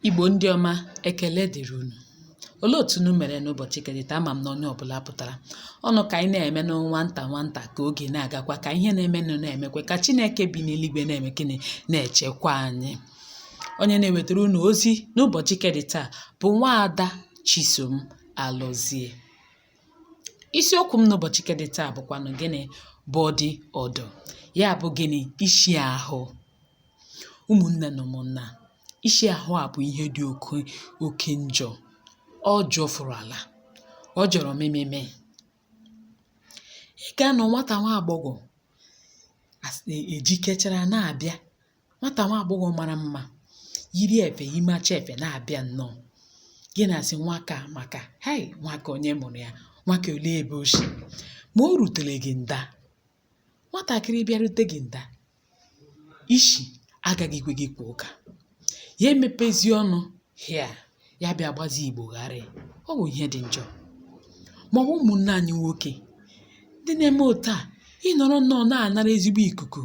Igbo ndị ọma, ekele dịrị unu. Olee otu unu mere n'ụbọchị nke taa? Ama m na onye ọbụla pụtara ọnụ ka anyị na-eme n'nwa nta nwanta ka oge na-agakwa, ka ihe na-emenụ na-emekwa, ka Chineke bi n'eluigwe na-eme gịnị? Na-echekwa anyị. Onye na-ewetara unu ozi n'ụbọchị nke taa bụ nwaada Chisom Alọzie. Isiokwu m n'ụbọchị nke taa bụkwanụ gịnị? Body odour. Ya bụ gịnị? Isi ahụ. Ụmụnne na ụmụnna, isi ahụ a bụ ihe dị oke oke njọ. Ọ jọfuru ala, ọ jọrọ mịmịmị. Ị ga-anọ nwata nwa agbọghọ ejikechara na-abịa, nwata nwa agbọghọ mara mma, yiri efe, yimacha efe na-abịa nnọọ. Gị na-asị nwaka maka, hei, nwaka onye mụrụ ya, nwaka olee ebe o si? Ma o rutere gị nda, nwatakịrị bịarute gị nda, ishi agaghị ekwe gị kwuo ụka. Ya emepezi ọnụ hịa, ya bịa gbazi Igbo gharị. Ọ bụ ihe dị njọ. Ma ọ bụ ụmụnne anyị nwoke ndị na-eme otu a, ị nọrọ nnọọ na-anara ezigbo ikuku,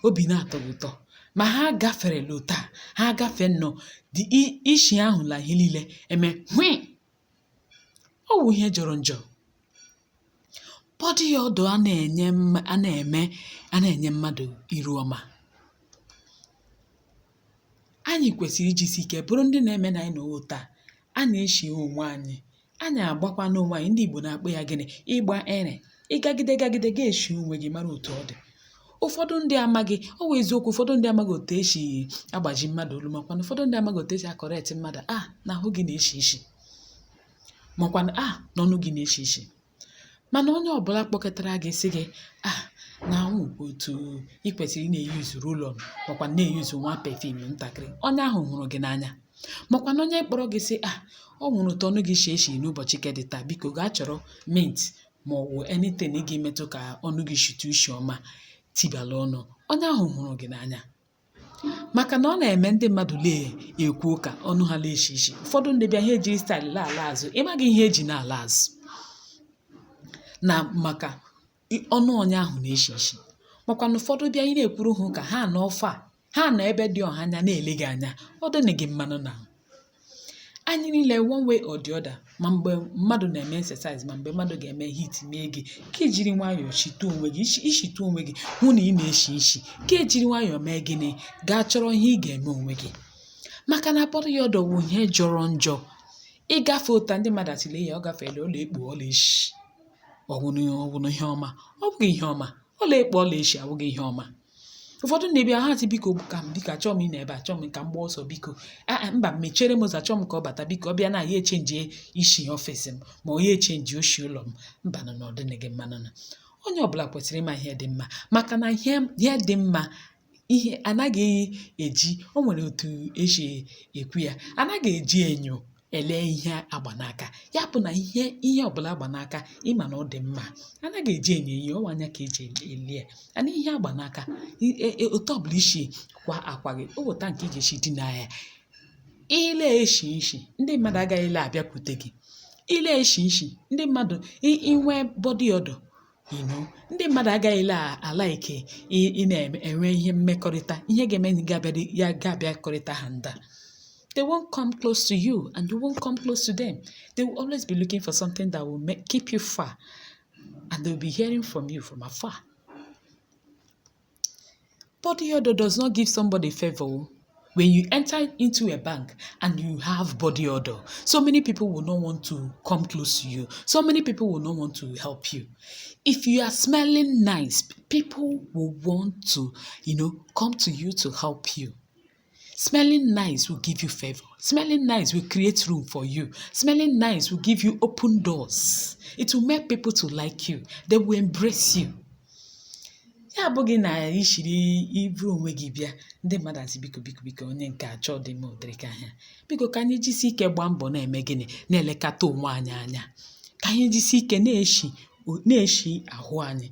obi na-atọ gị ụtọ, ma ha gaferela otu a, ha gafee nnọọ, dị ishi ahụ la ihe niile eme hwii. Ọ wụ ihe jọrọ njọ. Body odour a na-enye a na-eme a na-enye mmadụ iru ọma. Anyị kwesịrị ijisi ike bụrụ ndị na-eme na anyị nọ otu a, a na-eshi onwe anyị, anyị agbakwanụ onwe anyị. Ndị Igbo na-akpọ ya gịnị? Ịgba ere. Ị gagide gagide ga eshi onwe gị mara otu ọ dị. Ụfọdụ ndị amaghị, ọ wụ eziokwu, ụfọdụ ndị amaghị otu esi agbaji mmadụ olu, makwanụ ụfọdụ ndị amaghị otu esi acorrect mmadụ, a na ahụ gị na-eshi ishi, makwanụ a na ọnụ gị na-eshi ishi. Mana onye ọbụla kpọkọtara gị sị gị a na otu ị kwesịrị ị na-eyuzu roll-on, makwa na-eyuzu nwa perfume ntakịrị, onye ahụ hụrụ gị n'anya. Makwa na onye kpọrọ gị sị a ọ nwere otu ọnụ gị si eshi n'ụbọchị nke dị taa, biko gaa chọrọ mint ma ọ wụ anything ị ga-emetụ ka ọnụ gị shitụ ushi ọma tibala ọnụ, onye ahụ hụrụ gị n'anya. Maka na ọ na-eme ndị mmadụ lee ekwu ụka, ọnụ ha na-eshi ishi. Ụfọdụ ndị bịa, ha ejiri style na-ala azụ, ị maghị ihe eji na-ala azụ na maka ọnụ onye ahụ na-eshi ishi. Makwa na ụfọdụ bịa, ị na-ekwuru ha ụka, ha nọ ọfa, ha nọ ebe dị ọha anya na-ele gị anya, ọ dịnị gị mmanụ na anyị niile one way or the other. Ma mgbe mmadụ na-eme exercise, ma mgbe mmadụ ga-eme heat mee gị, ka ejiri nwayọọ shitụ onwe gị, ishitụ onwe gị, hụ na ị na-eshi ishi, ka ejiri nwayọọ mee gịnị? Gaa chọrọ ihe ị ga-eme onwe gị. Maka na body odour wụ ihe jọrọ njọ. Ịgafe ụta, ndị mmadụ asịla ya ọ gafeela, ụlọ ekpo, ọla eshi, ọwụnụ ihe ọma? Ọ bụghị ihe ọma. Ọla ekpo, ọla eshi abụghị ihe ọma. Ụfọdụ na-ebịa, ha sị biko ka m, biko achọọ m ị nọ ebe a, achọọ m ka m gbaa ọsọ, biko aa mba, mechiere m ụzọ, achọọ m ka ọ bata, biko ọ bịa na ya echange isi office m, ma ọ ya echange oshi ụlọ m. Mba, nọ na ọ dịnị gị mma. Na onye ọbụla kwesịrị ịma ihe dị mma, maka na ihe ihe dị mma, ihe anaghị eji, o nwere otu esi ekwu ya, anaghị eji enyo ele ihe agba n'aka. Ya bụ na ihe ihe ọbụla agba n'aka, ịma na ọ dị mma, anaghị eji enyo enyo ọwa anya ka eji ele ya. Ana ihe agba n'aka, otu ọbụla isi kwa akwa gị, o weta nke ị ga-esi dina ya, ile eshi ishi, ndị mmadụ agaghị ele abịakwute gị. Ile eshi ishi, ndị mmadụ inwe body odour, ndị mmadụ agaghị ele alike ị na-enwe ihe mmekọrịta, ihe ga-eme ga-abịa ya ga-abịakọrịta ha nda. They won't come close to you and you won't come close to them. They will always be looking for something that will keep you far, and they will be hearing from you from afar. Body odor does not give somebody favor. When you enter into a bank and you have body odor, so many people will not want to come close to you. So many people will not want to help you. If you are smelling nice, people will want to come to you to help you. Smelling nice will give you favor. Smelling nice will create room for you. Smelling nice will give you open doors. It will make people to like you. They will embrace you. Ya abụghị na ishiri iburu onwe gị bịa, ndị mmadụ asị biko, biko, biko, onye nke achọ dị m ụdịrị ka ha. Biko ka anyị jisi ike gbaa mbọ na-eme gịnị? Na-elekọta onwe anyị anya. Ka anyị jisi ike na-eshi na-eshi ahụ anyị.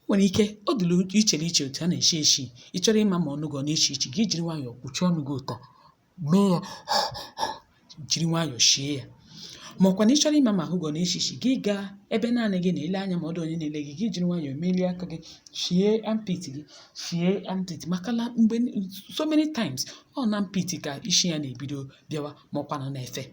Nwere ike ọ dịrị ichere iche otu a na-eshi eshi. Ị chọrọ ịma ma ọnụ gị ọ na-eshi ishi, gị jiri nwayọọ kwuchie ọnụ gị ụtọ, mee ya, jiri nwayọọ shie ya. Ma ọkwa na ị chọrọ ịma ma ahụ gị ọ na-eshi ishi, gị gaa ebe naanị gị na-ele anya, ma ọ dị onye na-ele gị, gị jiri nwayọọ melie aka gị, shie armpit gị, shie armpit, maka na mgbe so many times ọ na armpit ka ishi ya na-ebido bịawa, ma ọkwanụ na-efe.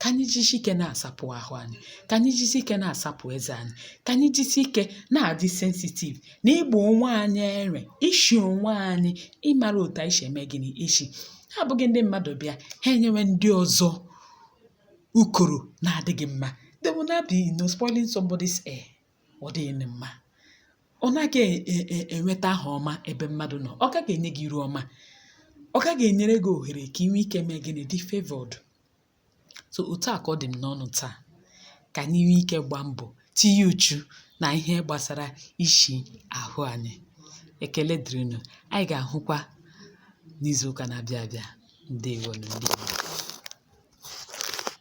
Ka anyị jisi ike na-asapụ ahụ anyị, ka anyị jisi ike na-asapụ eze anyị, ka anyị jisi ike na-adị sensitive na ịgba onwe anyị ere, ishi onwe anyị, ịmara otu anyị si eme gịnị ishi. Ha abụghị ndị mmadụ bịa ha enyewe ndị ọzọ ukoro na-adịghị mma. They will not be spoiling somebody's air. Ọ dịghị mma, ọ naghị enweta aha ọma ebe mmadụ nọ. Ọ gaghị enye gị iru ọma, ọ gaghị enyere gị ohere ka ị nwee ike mee gịnị, dị favored. So otu a ka ọ dị m n'ọnụ taa, ka anyị nwee ike gbaa mbọ tinye uchu na ihe gbasara ishi ahụ anyị. Ekele dịrị unu. Anyị ga-ahụkwa n'izu ụka na-abịa abịa. Ndewonu ndị Igbo.